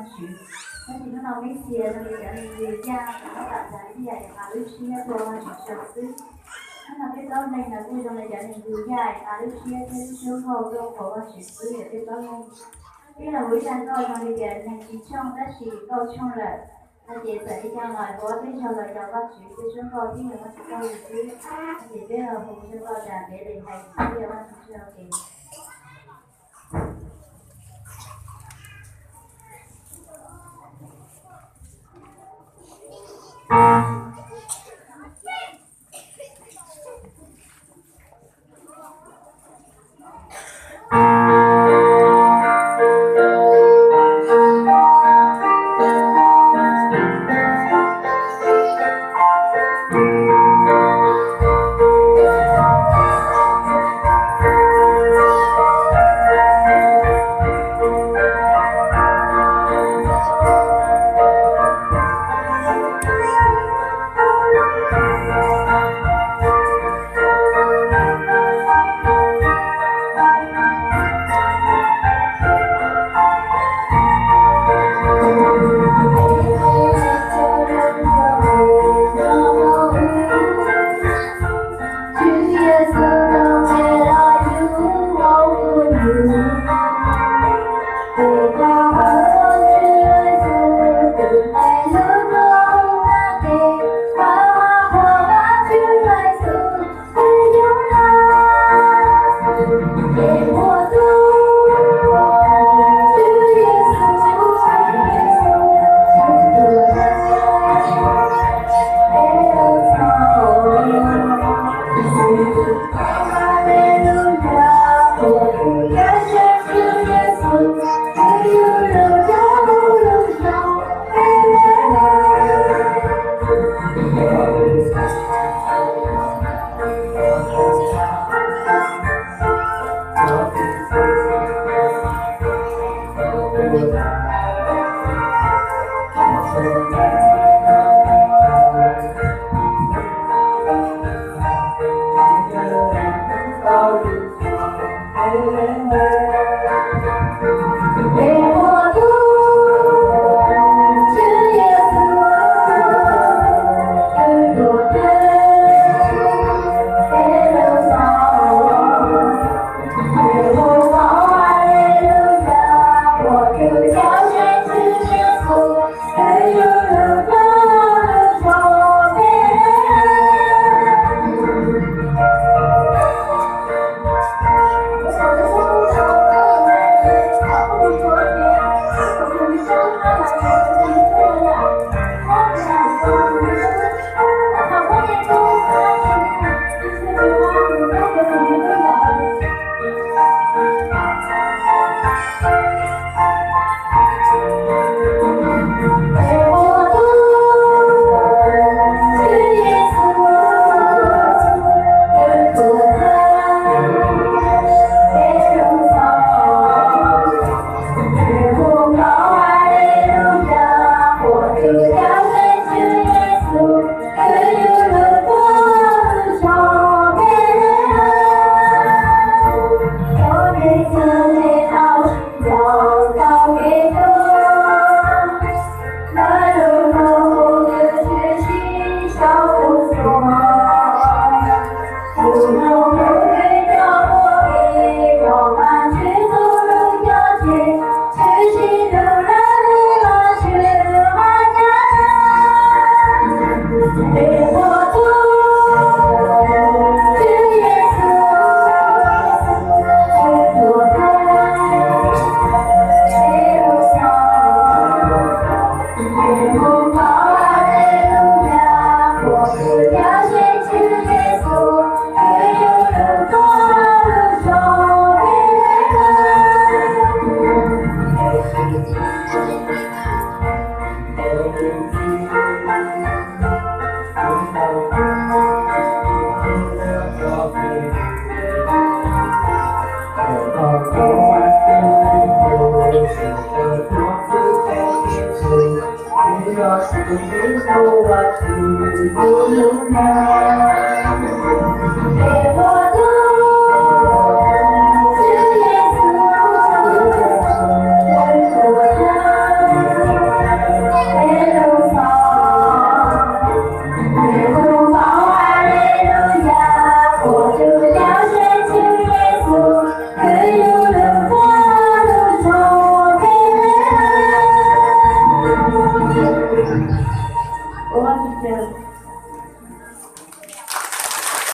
Tswv. Tab sis hnub no Mexia zoo li cov neeg Yudaya, cov nyob tom Jadia es nqa lub siab tuaj ua Vajtswv tsaug xwb. Hnub no peb plaub leeg no kuj zoo li cov neeg Yudaya es nqa lub siab thiab lub suab nkauj tuaj ua Vajtswv xwb yom peb plaub leeg. Peb los ua ib zaj nkauj zoo li tias neeg tsis tshooj tab sis nkauj tshooj lawm. No ces txawm li cas los kuv ua peb zaug los rau Vajtswv peb suab nkauj thiab yog Vajtswv tsaug xwb. No ces peb los hu zaj nkauj tas peb li hais thiab yog Vajtswv tsaug.